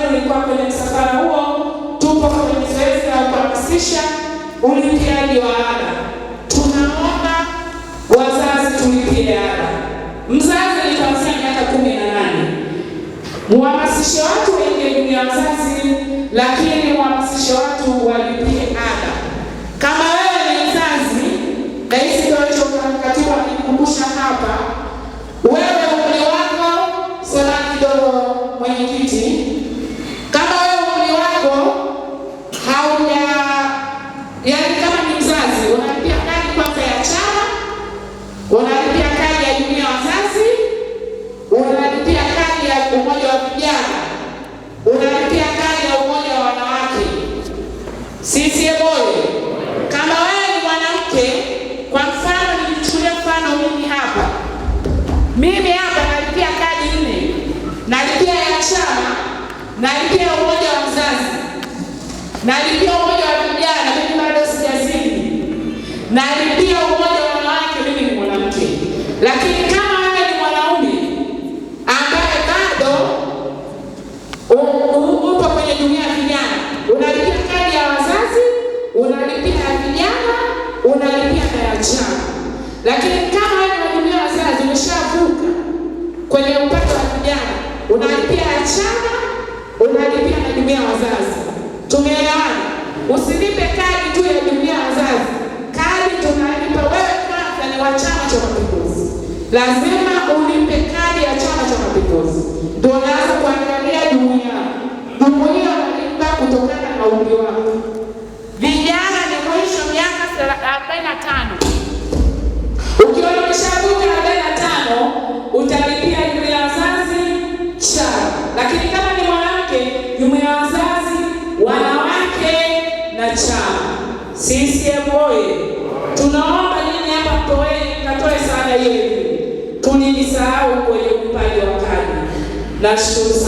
wenu nilikuwa kwenye msafara huo. Tupo kwenye zoezi la kuhamasisha ulipiaji wa ada. Tunaomba wazazi tulipie ada. Mzazi ni kuanzia miaka 18. Muhamasishe watu waingie jumuiya ya wazazi, lakini muhamasishe watu walipie ada. Kama wewe ni mzazi, na hisi ndio hicho katibu alikumbusha hapa, wewe umri wako, sema kidogo mwenyekiti, kama wewe umri wako hauja, yani kama ni mzazi unalipia kadi kwanza ya chama, unalipia kadi ya jumuiya ya wazazi, unalipia kadi ya umoja wa vijana, unalipia kadi ya umoja wa wanawake. CCM oye! Kama wewe ni mwanamke, kwa mfano nilichukulia mfano mimi hapa, mimi hapa nalipia kadi 4, nalipia ya chama, nalipia umoja wa mzazi, nalipia umoja wa vijana, mimi bado sijazidi, nalipia umoja wa wanawake, mimi ni mwanamke. Lakini kama wewe ni mwanaume ambaye bado upo kwenye jumuiya ya vijana, unalipia kadi ya wazazi, unalipia ya vijana, unalipia na ya chama. Lakini kama wewe ni wa jumuiya ya wazazi, umeshavuka kwenye upande wa vijana, unalipia ya chama, unalipia na jumuiya ya wazazi. Tumeelewana? Usilipe kadi tu ya jumuiya ya wazazi, kadi tunalipa wewe kwanza ni wa Chama cha Mapinduzi, lazima ulipe kadi ya Chama cha Mapinduzi ndio unaanza kuangalia jumuiya. Jumuiya unalipa kutokana na umri wako. Vijana ni mwisho miaka 45. Ukiona umeshavuka 45 utalipia jumuiya ya wazazi chama, lakini kama ni mwanamke jumuiya ya wazazi, wanawake na chama. CCM oye! Tunaomba nyinyi hapa mtoeni, mkatoe sana hiyo elimu. Tulilisahau kwenye ulipaji wa kadi. Nashukuru sana.